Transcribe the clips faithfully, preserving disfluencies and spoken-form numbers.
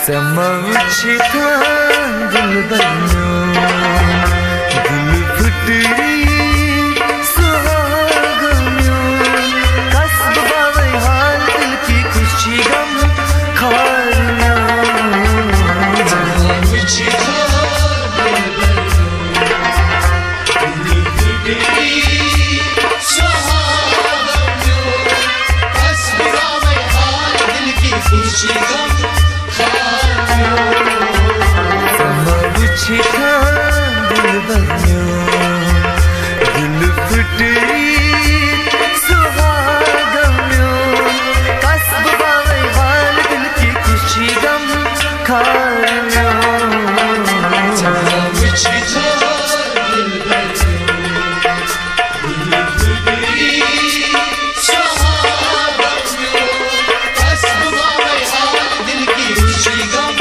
تمہ وچھتھ دلبر میون، دل پھٹری سہاگ میون، کس بہٕ باوے حال دل کی خوشی غم خار میون۔ تمہ وچھتھ دلبر میون، دل پھٹری سہاگ میون، کس بہٕ باوے حال دل کی خوشی غم تمہ وچھتھ دلبر میون، دل پھٹری سہاگ میون، کس بہٕ باوے حال دل کی خوشی غم خار میون۔ تمہ وچھتھ دلبر میون، دل پھٹری سہاگ میون، کس بہٕ باوے حال دل کی خوشی غم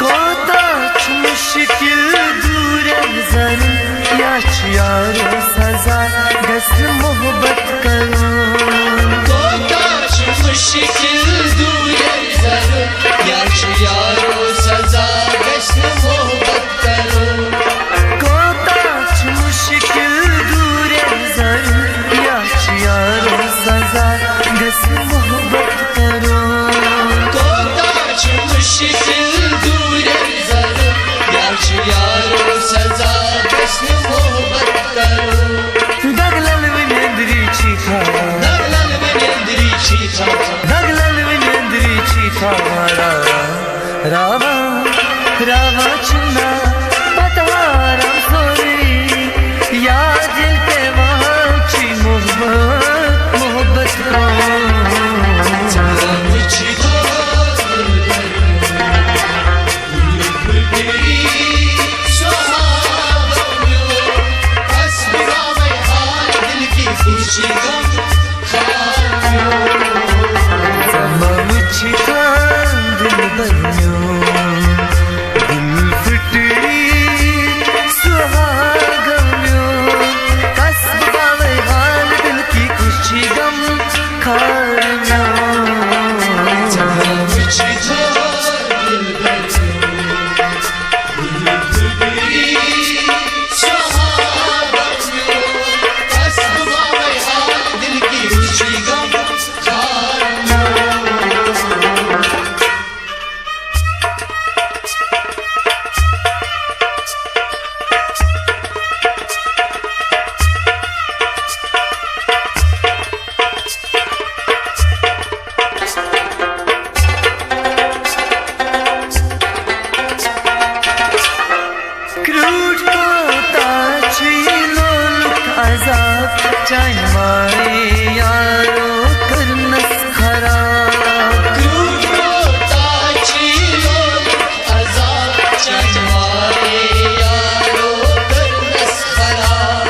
کوتاہ چھُ مُشکِل دوٗرٮ۪ن زَرُن، یا چھُ یارو سزا گژھِ نہٕ محبت کرُن۔ کوتاہ چھُ مُشکِل دوٗرٮ۪ن زَرُن، یا چھُ یارو سزا گژھِ نہٕ محبت کرُن۔ کوتاہ چھُ مُشکِل دوٗرٮ۪ن زَرُن، یا چھُ یارو سزا گژھِ نہٕ محبت کرُن۔ کوتاہ چھُ مُشکِل دوٗرٮ۪ن زَرُن، یا چھُ یارو سزا گژھِ نہٕ محبت کرُن۔ دگلل وۄنۍ نیٚنٛدری چھی تھاوان۔ دگلل وۄنۍ نیٚنٛدری چھی تھاوان۔ دگلل وۄنۍ نیٚنٛدری چھی تھاوان راوان۔ راوان، راوان چھُنا پتہٕ آرام سورُے۔ یاد ییٚلہِ پٮ۪وان چھُے محبت، محبت کون۔ تمہ وچھتھ دلبر میون، دل پھٹری سہاگ میون، کس بہٕ باوے حال دل کی خوشی غم خار میون۔ تمہ وچھتھ دلبر میون، دل پھٹری سہاگ میون، کس بہٕ باوے حال دل کی خوشی غم خار میون۔ کرٛوٗٹھ کوتاہ چھُے لولُک عذاب، چانہِ مایہِ یارو کٔرنَس خراب۔ کرٛوٗٹھ کوتاہ چھُے لولُک عذاب، چانہِ مایہِ یارو کٔرنَس خراب۔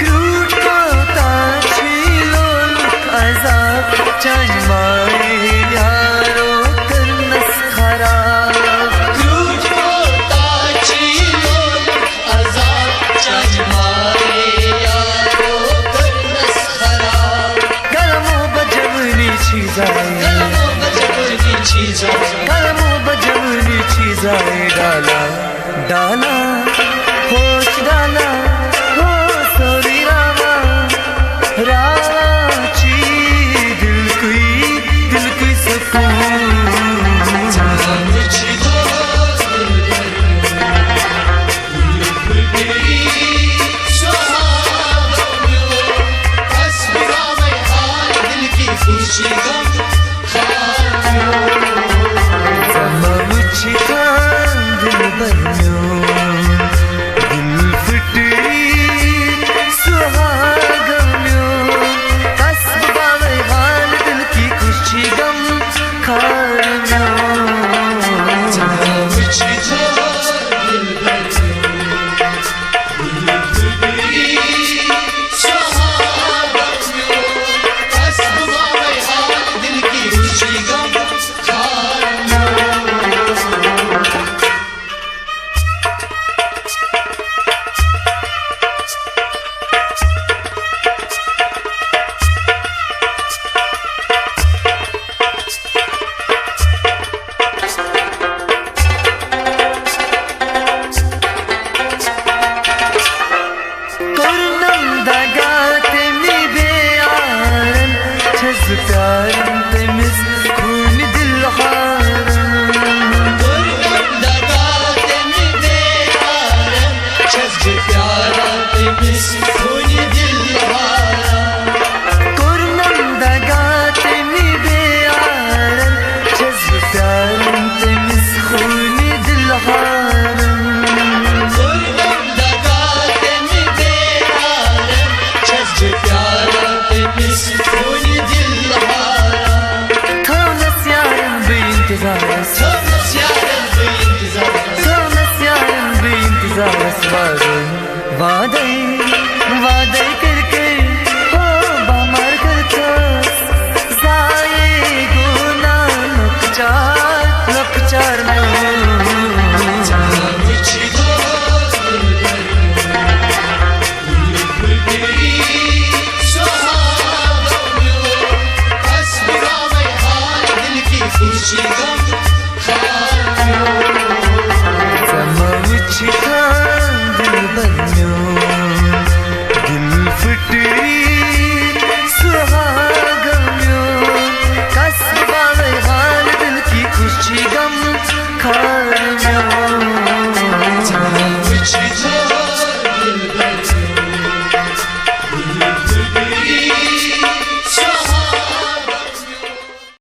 کرٛوٗٹھ کوتاہ چھُے لولُک عذاب، چانہِ مایہِ یارو کٔرنَس خراب۔ کرٛوٗٹھ کوتاہ چھُے لولُک عذاب، چانہِ مایہِ یارو کٔرنَس خراب۔ گرمو بجوانی چھی زائے، گرمو بجوانی چھی زائے، گرمو بجوانی چھی زائے ڈالا، ڈالا، ہوش ڈالا، ہو سوری راوا، راوا چھی دل کوئی، دل کوئی سکون۔ تمہ وچھتھ دلبر میون، دل پھٹری سہاگ میون، کس بہٕ باوے حال دل کی خوشی غم خار میون۔ تمہ وچھتھ دلبر میون، دل پھٹری سہاگ وعدٕ